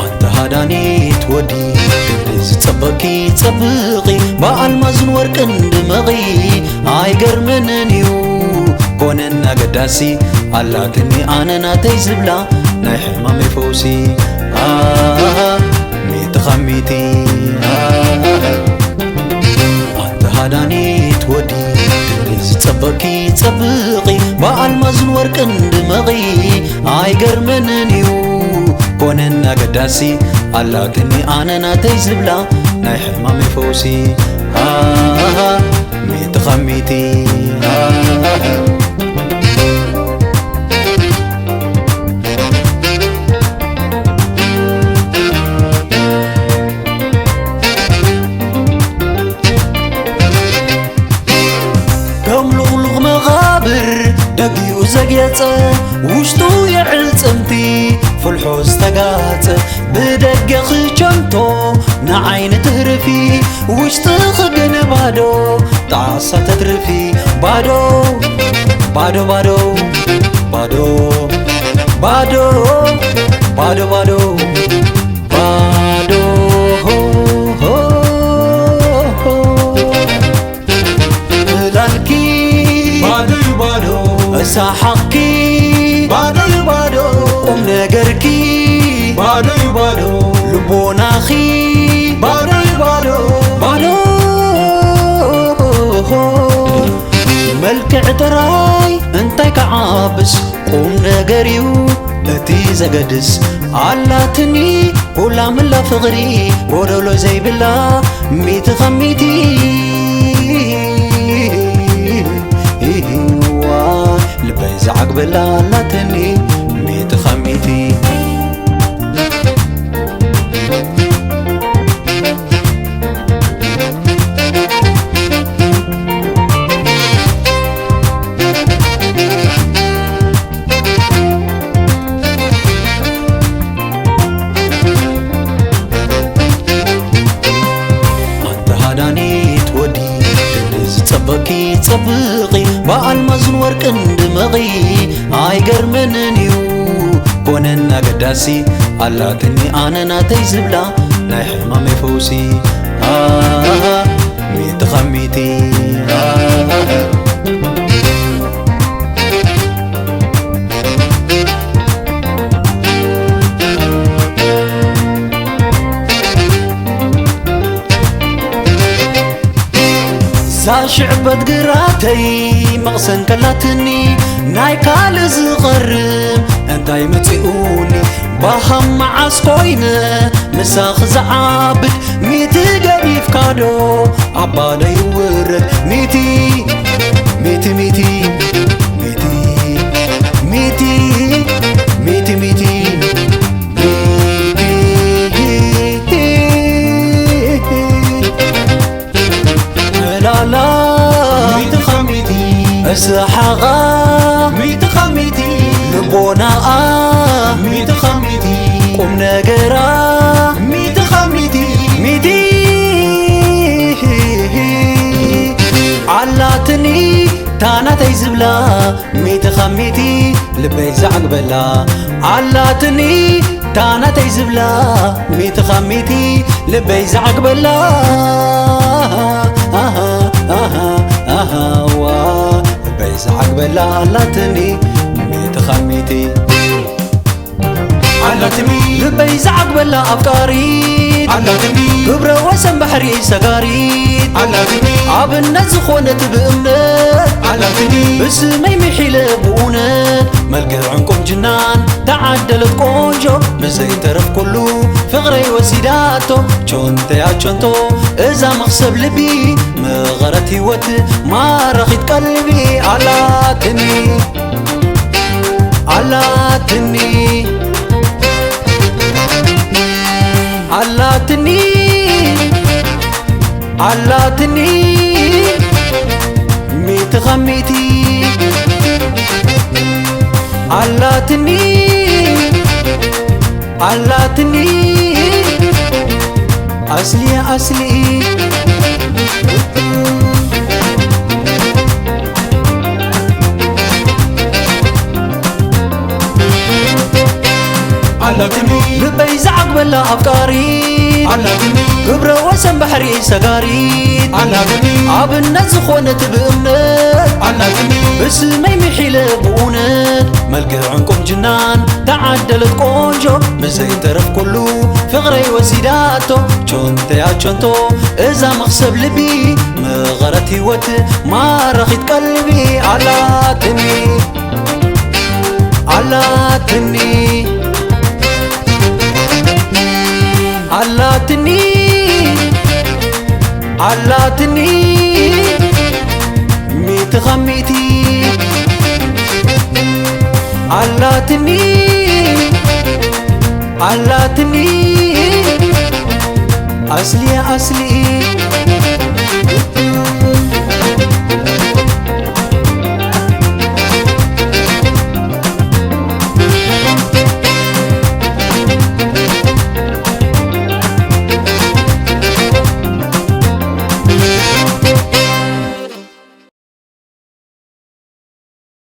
ኣንታ ሃዳኒት ወዲ፣ ክንዲ ዝጸበቕኪ ጸብቒ፣ ብኣልማዝን ወርቅን ድመቒ። ኣይገርመንን እዩ ኮነን ኣገዳሲ፣ ኣላትኒ ኣነ ናተይ ዝብላ ናይ ሕማመይ ፈውሲ። ኣሃ፣ ሚእቲ ካብ ሚእቲ። ኣሃ። ኣንታ ሃዳኒት ወዲ፣ ክንዲ ዝጸበቕኪ ጸብቒ፣ ብኣልማዝን ወርቅን ድመቒ። ኣይገርመንን እዩ ኮነን ኣገዳሲ፣ ኣላትኒ ኣነ ናተይ ዝብላ ናይ ሕማመይ ፈውሲ። ኣሃ፣ ሚእቲ ካብ ሚእቲ። ኣሃ። ከም ልቕሉቕ መቓብር ደጊኡ ዘግየጸ፣ ውሽጡ የዕል ጽምቲ ፍልሖ ዝተጋጸ። ብደገ ክቸንቶ ንዓይኒ ትህርፊ፣ ውሽጥኺ ግን ባዶ ጣሳ ተትርፊ። ባዶ፣ ባዶ፣ ባዶ፣ ባዶ፣ ባዶ፣ ባዶ፣ ባዶ፣ ባዶ። ዕላልኪ ባዶ እዩ ባዶ። ሳሓቕኪ ባዶ እዩ ባዶ። ቁም ነገርኪ ባዶ እዩ ባዶ። ልቦናኺ ባዶ እዩ ባዶ። ባዶ። መልክዕ ጥራይ እንታይ ክዓብስ፣ ቁም ነገር እዩ እቲ ዘገድስ። ኣላትኒ ኩላ ምላ ፍቕሪ፣ ጎደሎ ዘይብላ፣ ሚእቲ ካብ ሚእቲ። ዋ፣ ልበይ ዝዓግበላ ኣላትኒ፣ ሚእቲ ካብ ሚእቲ። ኣንታ ሃዳኒት ወዲ፣ ክንዲ ዝጸበቕኪ ጸብቒ፣ ብኣልማዝን ወርቅን ድመቒ። ኣይገርመንን እዩ ኮነን ኣገዳሲ፣ ኣላትኒ ኣነ ናተይ ዝብላ ናይ ሕማመይ ፈውሲ። ኣሃ፣ ሚእቲ ካብ ሚእቲ። ኣሃ። ዛሽዕበት ግራተይ መቕሰን ከላትኒ፣ ናይ ካልእ ዝቐርብ እንታይ መጺኡኒ? ባሃም መዓስ ኮይነ ምሳኺ ዝዓብድ፣ ሚቲ ገዲፍካዶ ኣባለይ ውረድ። ሚቲ፣ ሚቲ፣ ሚቲ፣ ሚቲ፣ ሚቲ፣ ሚቲ፣ ሚቲ፣ ሚቲ። ዕላላ ሚእቲ ካብ ሚእቲ። እስሓቓ ሚእቲ ካብ ሚእቲ። ልቦናኣ ሚእቲ ካብ ሚእቲ። ቁም ነገራ ሚእቲ ካብ ሚእቲ። ሚእቲ ኣላትኒ ታናተይ ዝብላ ሚእቲ ካብ ሚእቲ። ልበይ ዝዓግበላ ኣላትኒ ታናተይ ዝብላ ሚእቲ ካብ ሚእቲ። ልበይ ዝዓግበላ ኣሃ፣ ኣሃ፣ ኣሃ፣ ኣሃ፣ ዋ። ልበይ ዝዓግበላ ኣላትኒ ሚእቲ ካብ ሚእቲ። ኣላትኒ ልበይ ዝዓግበላ ኣፍቃሪት ኣላትኒ። ግብረ ወሰን ባሕሪ ሰጋሪት ኣላትኒ። ኣብነት ዝኾነት ብእምነት ኣላትኒ። ብስመይ ምሒለ ብእውነት መልክዕን ቁንጅናን ተዓደለት ቆንጆ። ብዘይተረፍ ኩሉ ፍቕረይ ወሲዳቶ ቾንተያ ቾንቶ እዛ መኽሰብ ልቢ መቐረት ህይወት ማራኺት ቀልቢ ኣላትኒ። ኣላትኒ ኣላትኒ ኣላትኒ ሚእቲ ካብ ሚእቲ። ኣላትኒ ኣላትኒ ኣስሊ ኣስሊ ኣላትኒ ልበይ ዝዓግበላ ኣፍቃሪ ኣላትኒ ግብረ ወሰን ባሕሪ ሰጋሪት ኣላትኒ ኣብነት ዝኾነት ብእምነት ኣላትኒ ብስመይ ምሒለ ብእውነት መልክዕን ቁንጅናን ተዓደለት ቆንጆ ምስ ዘይተረፍ ኩሉ ፍቕረይ ወሲዳቶ ቾንተያ ቾንቶ እዛ መኽሰብ ልቢ መቐረት ህይወት ማራኺት ቀልቢ ኣላትኒ ኣላትኒ ኣላትኒ ኣላትኒ ሚእቲ ካብ ሚእቲ ኣላትኒ ኣላትኒ ኣስሊ ኣስሊ